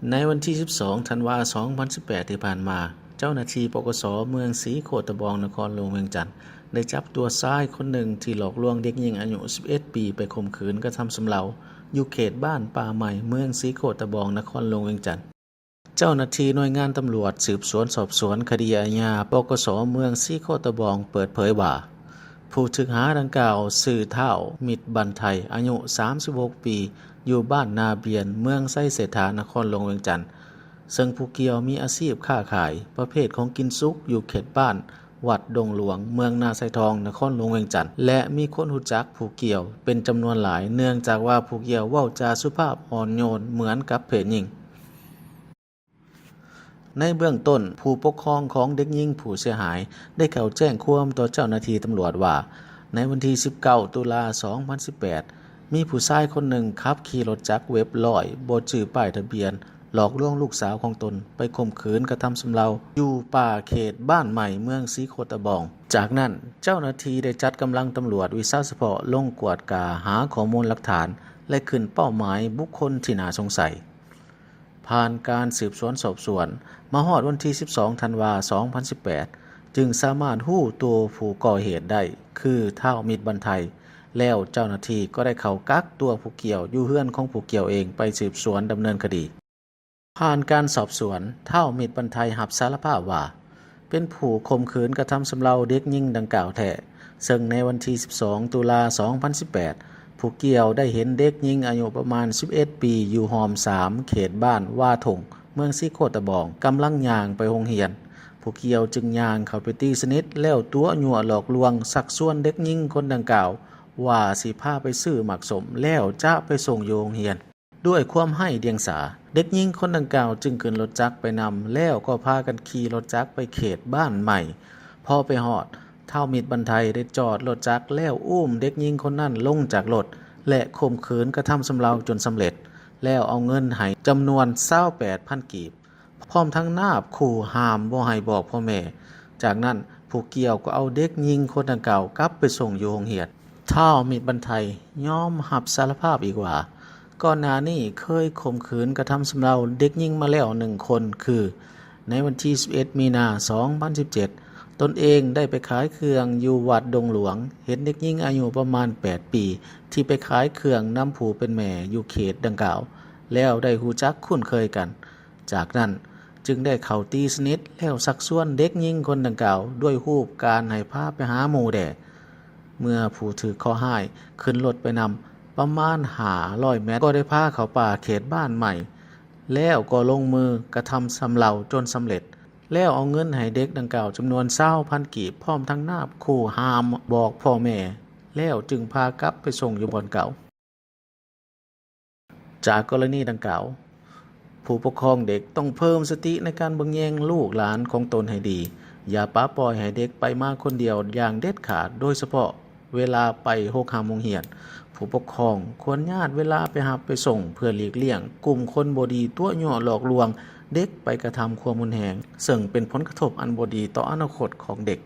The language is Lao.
ໃນວັນທີສິບສອງ ທັນວາ ສອງພັນສິບແປດ ທີ່ຜ່ານມາ, ເຈົ້າໜ້າທີ່ ປກສ ເມືອງສີໂຄດຕະບອງ ນະຄອນຫຼວງວຽງຈັນ ໄດ້ຈັບຕົວຊາຍຄົນໜຶ່ງທີ່ຫຼອກລວງເດັກຍິງອາຍຸ ສິບເອັດ ປີ ໄປຂົ່ມຂືນກະທຳຊຳເລົາ ຢູ່ເຂດບ້ານປ່າໃໝ່ ເມືອງສີໂຄດຕະບອງ ນະຄອນຫຼວງວຽງຈັນ. ເຈົ້າໜ້າທີ່ໜ່ວຍງານຕຳຫຼວດສືບສວນສອບສວນຄະດີອາຍາ ປກສ ເມືອງສີໂຄດຕະບອງ ເປີດເຜີຍວ່າ ຜູ້ຖືກຫາດັ່ງກ່າວຊື່ ທ້າວ ມິດ ບັນໄທ ອາຍຸ ສາມສິບຫົກ ປີ ຢູ່ບ້ານນາບຽນ ເມືອງໄຊເສດຖາ ນະຄອນຫຼວງວຽງຈັນ, ເຊິ່ງຜູ້ກ່ຽວມີອາຊີບຄ້າຂາຍປະເພດຂອງກິນສຸກ ຢູ່ເຂດບ້ານວັດດົງຫຼວງ ເມືອງນາຊາຍທອງ ນະຄອນຫຼວງວຽງຈັນ ແລະ ມີຄົນຮູ້ຈັກຜູ້ກ່ຽວເປັນຈຳນວນຫຼາຍ ເນື່ອງຈາກວ່າຜູ້ກ່ຽວເວົ້າຈາສຸພາບອ່ອນໂຍນເໝືອນກັບເພດຍິງ. ໃນເບື້ອງຕົ້ນ, ຜູ້ປົກຄອງຂອງເດັກຍິງຜູ້ເສຍຫາຍ ໄດ້ເຂົ້າແຈ້ງຄວາມຕໍ່ເຈົ້າໜ້າທີ່ຕຳຫຼວດວ່າ ໃນວັນທີສິບເກົ້າ ຕຸລາ ສອງພັນສິບແປດ ມີຜູ້ຊາຍຄົນໜຶ່ງຂັບຂີ່ລົດຈັກເວັບຮ້ອຍ ບໍ່ຈື່ປ້າຍທະບຽນ ຫຼອກລວງລູກສາວຂອງຕົນໄປຂົ່ມຂືນກະທຳຊຳເລົາ ຢູ່ປ່າເຂດບ້ານໃໝ່ ເມືອງສີໂຄດຕະບອງ. ຈາກນັ້ນ, ເຈົ້າໜ້າທີ່ໄດ້ຈັດກຳລັງຕຳຫຼວດວິຊາສະເພາະລົງກວດກາຫາຂໍ້ມູນຫຼັກຖານ ແລະ ຂຶ້ນເປົ້າໝາຍບຸກຄົນທີ່ໜ້າສົງໄສ. ຜ່ານການສືບສວນສອບສວນ, ມາຮອດວັນທີສິບສອງ ທັນວາ ສອງພັນສິບແປດ ຈຶ່ງສາມາດຮູ້ຕົວຜູ້ກໍ່ເຫດໄດ້ ຄື ທ້າວ ມິດ ບັນໄທ ແລ້ວເຈົ້າໜ້າທີ່ກໍໄດ້ເຂົ້າກັກຕົວຜູ້ກ່ຽວຢູ່ເຮືອນຂອງຜູ້ກ່ຽວເອງໄປສືບສວນດຳເນີນຄະດີ. ຜ່ານການສອບສວນ, ທ້າວ ມິດ ບັນໄທ ຮັບສາລະພາບວ່າ ເປັນຜູ້ຂົ່ມຂືນກະທຳຊຳເລົາເດັກຍິງດັ່ງກ່າວແທ້, ເຊິ່ງໃນວັນທີສິບສອງ ຕຸລາ ສອງພັນສິບແປດ ຜູ້ກ່ຽວໄດ້ເຫັນເດັກຍິງອາຍຸປະມານສິບເອັດປີ ຢູ່ຮ່ອມສາມ ເຂດບ້ານວາທົ່ງ ເມືອງສີໂຄດຕະບອງ ກຳລັງຍ່າງໄປໂຮງຮຽນ. ຜູ້ກ່ຽວຈຶ່ງຍ່າງເຂົ້າໄປຕີສະໜິດ ແລ້ວຕົວະຍົວະຫຼອກລວງ ຊັກຊວນເດັກຍິງຄົນດັ່ງກ່າວວ່າຊິພາໄປຊື້ໝາກສົ້ມ ແລ້ວຈະໄປສົ່ງຢູ່ໂຮງຮຽນ. ດ້ວຍຄວາມໄຮ້ດຽງສາ, ເດັກຍິງຄົນດັ່ງກ່າວຈຶ່ງຂຶ້ນລົດຈັກໄປນຳ ແລ້ວກໍພາກັນຂີ່ລົດຈັກໄປເຂດບ້ານໃໝ່. ພໍໄປຮອດ, ທ້າວ ມິດ ບັນໄທ ໄດ້ຈອດລົດຈັກ ແລ້ວອຸ້ມເດັກຍິງຄົນນັ້ນລົງຈາກລົດ ແລະ ຂົ່ມຂືນກະທຳຊຳເລົາຈົນສຳເລັດ, ແລ້ວເອົາເງິນໃຫ້ຈຳນວນຊາວແປດພັນກີບ ພ້ອມທັງນາບຂູ່ຫ້າມບໍ່ໃຫ້ບອກພໍ່ແມ່. ຈາກນັ້ນ, ຜູ້ກ່ຽວກໍເອົາເດັກຍິງຄົນດັ່ງກ່າວກັບໄປສົ່ງຢູ່ໂຮງຮຽນ. ທ້າວ ມິດ ບັນໄທ ຍອມຮັບສາລະພາບອີກວ່າ ກ່ອນໜ້ານີ້ເຄີຍຂົ່ມຂືນກະທຳຊຳເລົາເດັກຍິງມາແລ້ວໜຶ່ງຄົນ ຄື ໃນວັນທີສິບເອັດ ມີນາ ສອງພັນສິບເຈັດ ຕົນເອງໄດ້ໄປຂາຍເຄື່ອງຢູ່ວັດດົງຫຼວງ, ເຫັນເດັກຍິງອາຍຸປະມານແປດປີ ທີ່ໄປຂາຍເຄື່ອງນຳຜູ້ເປັນແມ່ຢູ່ເຂດດັ່ງກ່າວ ແລ້ວໄດ້ຮູ້ຈັກຄຸ້ນເຄີຍກັນ. ຈາກນັ້ນຈຶ່ງໄດ້ເຂົ້າຕີສະໜິດ ແລ້ວຊັກຊວນເດັກຍິງຄົນດັ່ງກ່າວດ້ວຍຮູບການໃຫ້ພາໄປຫາໝູ່ແດ່. ເມື່ອຜູ້ຖືກເຄາະຮ້າຍຂຶ້ນລົດໄປນຳປະມານຫ້າຮ້ອຍແມັດ ກໍໄດ້ພາເຂົ້າປ່າເຂດບ້ານໃໝ່ ແລ້ວກໍລົງມືກະທຳຊຳເລົາຈົນສຳເລັດ ແລ້ວເອົາເງິນໃຫ້ເດັກດັ່ງກ່າວຈຳນວນຊາວພັນກີບ ພ້ອມທັງນາບຂູ່ຫ້າມບອກພໍ່ແມ່ ແລ້ວຈຶ່ງພາກັບໄປສົ່ງຢູ່ບ່ອນເກົ່າ. ຈາກກໍລະນີດັ່ງກ່າວ, ຜູ້ປົກຄອງເດັກຕ້ອງເພີ່ມສະຕິໃນການເບິ່ງແຍງລູກຫຼານຂອງຕົນໃຫ້ດີ, ຢ່າປະປ່ອຍໃຫ້ເດັກໄປມາຄົນດຽວຢ່າງເດັດຂາດ, ໂດຍສະເພາະເວລາໄປໂຮງຮ່ຳໂຮງຮຽນ. ຜູ້ປົກຄອງຄວນຍາດເວລາໄປຮັບໄປສົ່ງ ເພື່ອຫຼີກລ້ຽງກຸ່ມຄົນບໍ່ດີຕົວະຍົວະຫຼອກລວງເດັກໄປກະທຳຄວາມຮຸນແຮງ, ເຊິ່ງເປັນຜົນກະທົບອັນບໍ່ດີຕໍ່ອະນາຄົດຂອງເດັກ.